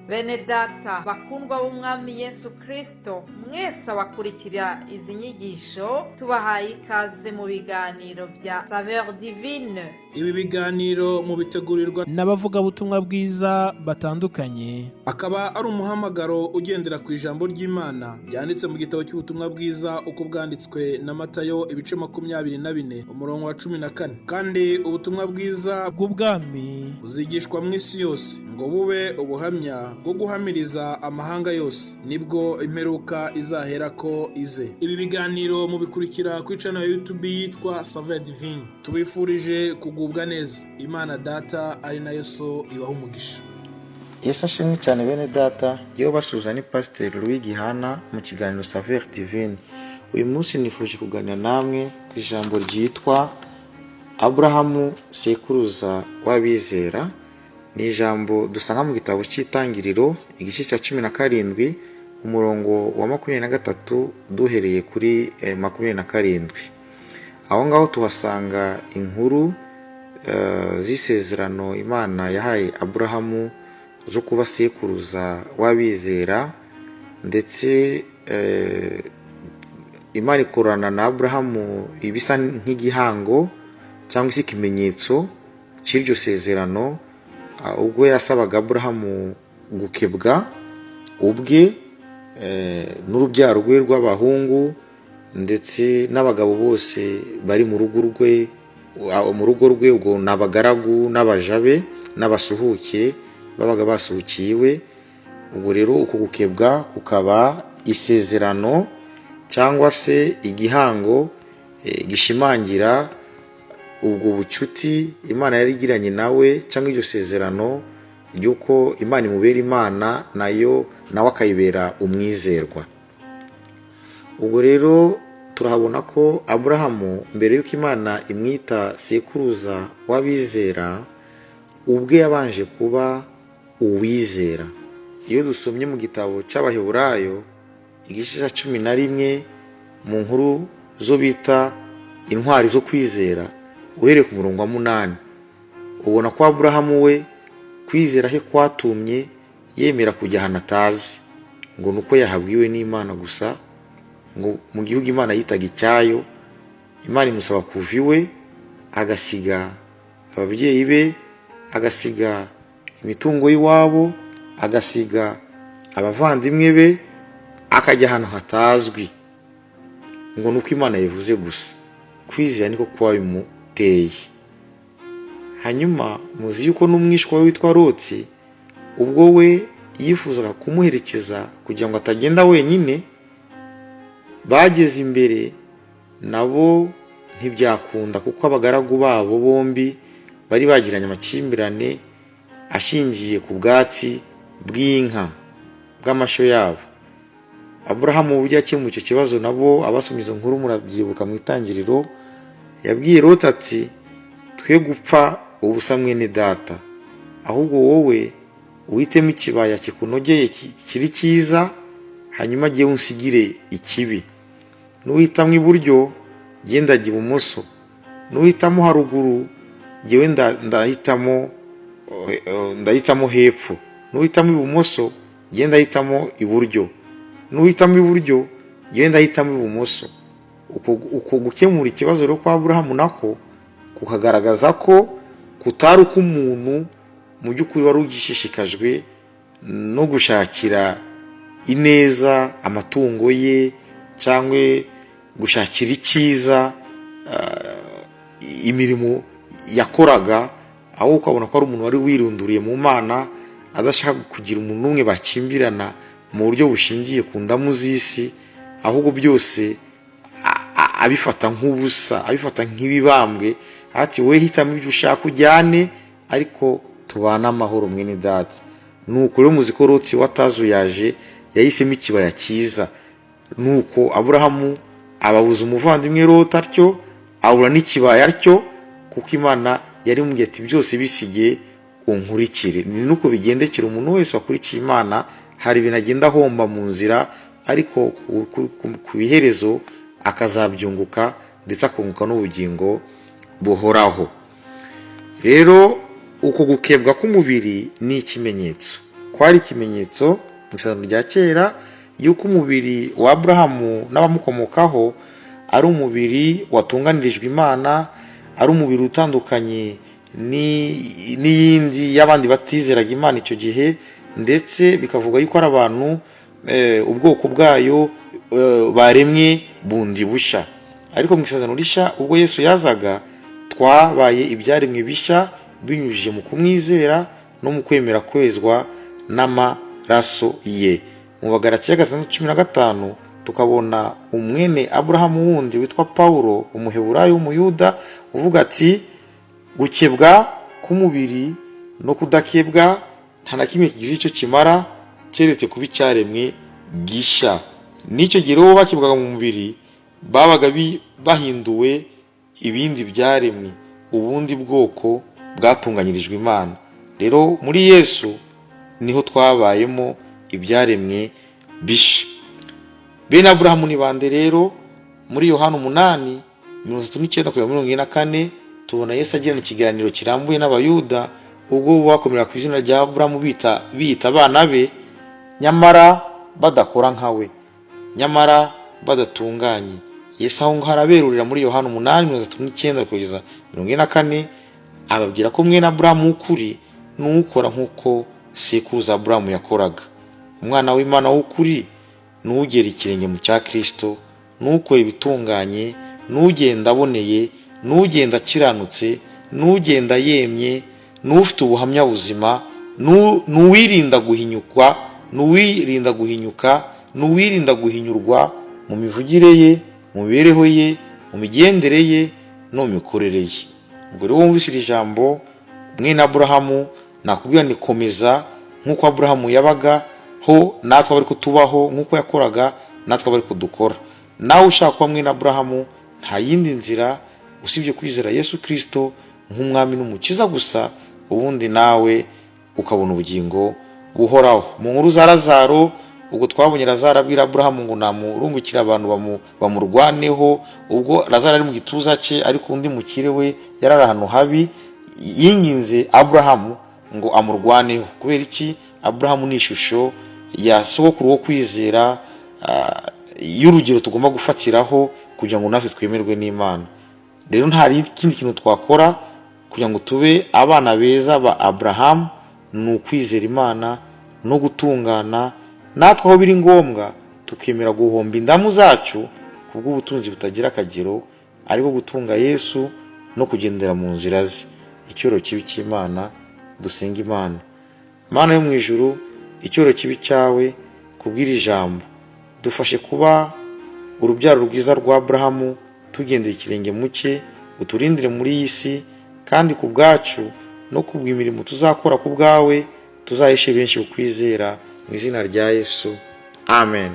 Bene data bakundwa b'Umwami Yesu Kristo, mwese abakurikira izi nyigisho, tubahaye ikaze mu biganiro bya Saveur Divine. Ibi biganiro mubitegurirwa n'abavugabutumwa bwiza batandukanye. Akaba ari umuhamagaro ugendera ku ijambo ry'Imana ryanditse mu gitabo cy'ubutumwa bwiza uko bwanditswe na Matayo, ibice 24, umurongo wa 14. Kandi ubutumwa bwiza bw'ubwami buzigishwa mu isi yose ngo bube ubuhamya bwo guhamiriza amahanga yose, nibwo imperuka izaherako ize. Ibi biganiro mubikurikira ku channel ya YouTube yitwa Saveur Divine. Tubifurije kugubwa neza. Imana Data ari nayo So ibaha umugisha. Yesu ashimwe cyane, bene data. Yewe, basuhuza ni Pasiteri Louis Gihana mu kiganiro Saveur Divine. Uyu munsi nifuje kuganira namwe ku ijambo ryitwa "Aburahamu sekuruza w'abizera". Ni ijambo dusanga mu gitabo cy'Itangiriro, igice cya 17, umurongo wa 23, duhereye kuri 27. Aho ngaho tuhasanga inkuru z'isezerano Imana yahaye Aburahamu zo kuba sekuruza w'abizera, ndetse Imana ikorana na Aburahamu ibisa nk'igihango cyangwa se ikimenyetso cy'iryo sezerano, ubwo yasabaga Aburahamu gukebwa ubwe n'urubyaro rwe rw'abahungu, ndetse n'abagabo bose bari mu rugo rwe. Ubwo ni abagaragu n'abaja be n'abasuhuke babaga basuhukiye iwe. Ubwo rero uko gukebwa kukaba isezerano cyangwa se igihango gishimangira ubwo bucuti Imana yari igiranye nawe, cyangwa iryo sezerano ry'uko Imana imubera Imana, nayo nawe akayibera umwizerwa. Ubwo rero turahabona ko Aburahamu, mbere y'uko Imana imwita sekuruza w'abizera, ubwe yabanje kuba uwizera. Iyo dusomye mu gitabo cy'Abaheburayo, igice cya 11, mu nkuru zo bita intwari zo kwizera, uhereye ku murongo wa 8, ubona ko Aburahamu we kwizera he kwatumye yemera kujya ahantu atazi, ngo ni uko yahabwiwe n'Imana gusa, ngo mu gihugu Imana yitaga icyayo. Imana imusaba kuva iwe, agasiga ababyeyi be, agasiga imitungo y'iwabo, agasiga abavandimwe be, akajya ahantu hatazwi, ngo ni uko Imana yabivuze gusa. Kwizera niko kwabimuteye. Hanyuma muzi yuko n'umwishwa we witwa Loti, ubwo we yifuzaga kumuherekeza kugira ngo atagenda wenyine, bageze imbere nabo ntibyakunda, kuko abagaragu babo bombi bari bagiranye amakimbirane ashingiye ku bwatsi bw'inka, bw'amashyo yabo. Aburahamu uburyo yakemuye icyo kibazo, nabo abasoma izo nkuru murabyibuka mu Itangiriro, yabwiye Loti ati: "Twe gupfa ubusa, mwene data, ahubwo wowe uhitemo ikibaya kikunogeye kiri cyiza, hanyuma agiye unsigire ikibi. Nuhitamo iburyo, genda ajya ibumoso; nuhitamo haruguru, jyewe ndahitamo hepfo; nuhitamo ibumoso, jyewe ndahitamo iburyo; nuhitamo iburyo, jyewe ndahitamo ibumoso." Uko gukemura ikibazo rero kwa Aburahamu nako kukagaragaza ko kutari uko umuntu mu by'ukuri wari ugishishikajwe no gushakira ineza amatungo ye cyangwa gushakira icyiza imirimo yakoraga, ahubwo ukabona ko ari umuntu wari wirunduriye mu Mana, adashaka kugira umuntu n'umwe bakimbirana mu buryo bushingiye ku ndamu z'isi, ahubwo byose abifata nk'ubusa, abifata nk'ibibambwe, ati: "Wowe hitamo ibyo ushaka ujyane, ariko tubane amahoro, mwene data." Nuko rero muzi ko Loti watazuyaje yahisemo ikibaya cyiza. Nuko Aburahamu ababuza umuvandimwe Loti atyo, abura n'ikibaya atyo, kuko Imana yari imubwiye ati: "Byose bisige unkurikire." Ni nuko bigendekera umuntu wese wakurikiye Imana. Hari ibintu agenda ahomba mu nzira, ariko ku iherezo akazabyunguka, ndetse akunguka n'ubugingo buhoraho. Rero uko gukebwa k'umubiri ni ikimenyetso. Kwari ikimenyetso mu isezerano rya kera y'uko umubiri wa Aburahamu n'abamukomokaho ari umubiri watunganirijwe Imana, ari umubiri utandukanye n'iyindi y'abandi batizeraga Imana icyo gihe, ndetse bikavuga yuko ari abantu ubwoko bwayo baremwe bundi bushya. Ariko mu isezerano rishya, ubwo Yesu yazaga, twabaye ibyaremwe bishya binyujije mu kumwizera no mu kwemera kwezwa n'amaraso ye. Mu Bagalatiya 6:15 tukabona umwene Aburahamu wundi witwa Pawulo, umuheburayo w'umuyuda, uvuga ati gukebwa k'umubiri no kudakebwa nta na kimwe kigize icyo kimara keretse kuba icyaremwe gishya. N'icyo gihe rero bakebwaga mu mubiri babaga bahinduwe ibindi byaremwe, ubundi bwoko bwatunganyirijwe Imana. Rero muri Yesu niho twabayemo ibyaremwe bishya. Bene Aburahamu ni bande rero? Muri Yohana 8:39 kugera 44 tubona Yesu agirana ikiganiro kirambuye n'Abayuda, ubwo bakomera ku izina rya Aburahamu biyita abana be, nyamara badakora nka we, nyamara badatunganye. Yesu aho ngaho araberurira muri Yohana 8:39 kugeza 44, ababwira ko mwene Aburahamu w'ukuri n'ukora nk'uko sekuruza Aburahamu yakoraga. Umwana w'Imana w'ukuri n'ugera ikirenge mu cya Kristo, n'ukora ibitunganye, n'ugenda aboneye, n'ugenda akiranutse, n'ugenda yemye, n'ufite ubuhamya buzima, n'uwirinda guhinyukwa, n'uwirinda guhinyuka, n'uwirinda guhinyurwa mu mivugire ye, mu mibereho ye, mu migendere ye no mu mikorere ye. Ubwo rero wumvise iri jambo mwene Aburahamu, nakubwira ni komeza nk'uko Aburahamu yabaga ho, natwe abari kutubaho nk'uko yakoraga, natwe abari kudukora. Nawe ushaka kuba mwene Aburahamu, nta yindi nzira usibye kwizera Yesu Kristo nk'umwami n'umukiza gusa, ubundi nawe ukabona ubugingo buhoraho. Mu nkuru za Lazaro, ubwo twabonye Lazaro abwira Aburahamu ngo namurungukire abantu bamurwaneho, ubwo Lazaro ari mu gituza cye, ariko undi mukire we yari ari ahantu habi, yinginze Aburahamu ngo amurwaneho. Kubera iki? Aburahamu ni ishusho ya sogokuru wo kwizera, y'urugero tugomba gufatiraho kugira ngo natwe twemerwe n'Imana. Rero nta kindi kintu twakora kugira ngo tube abana beza ba Aburahamu, ni ukwizera Imana no gutungana, natwe aho biri ngombwa tukemera guhomba indamu zacu kubw'ubutunzi butagira akagero, ariko gutunga Yesu no kugendera mu nzira ze. Icyoro kibi cy'Imana. Dusenga Imana. Mana yo mu ijuru, icyoro kibi cyawe kubw'iri jambo, dufashe kuba urubyaro rwiza rwa Aburahamu, tugendera ikirenge mu cye, uturindire muri iyi si, kandi ku bwacu no kubw'imirimo tuzakora ku bwawe, tuzaheshe benshi ukwizera, mu izina rya Yesu, amen.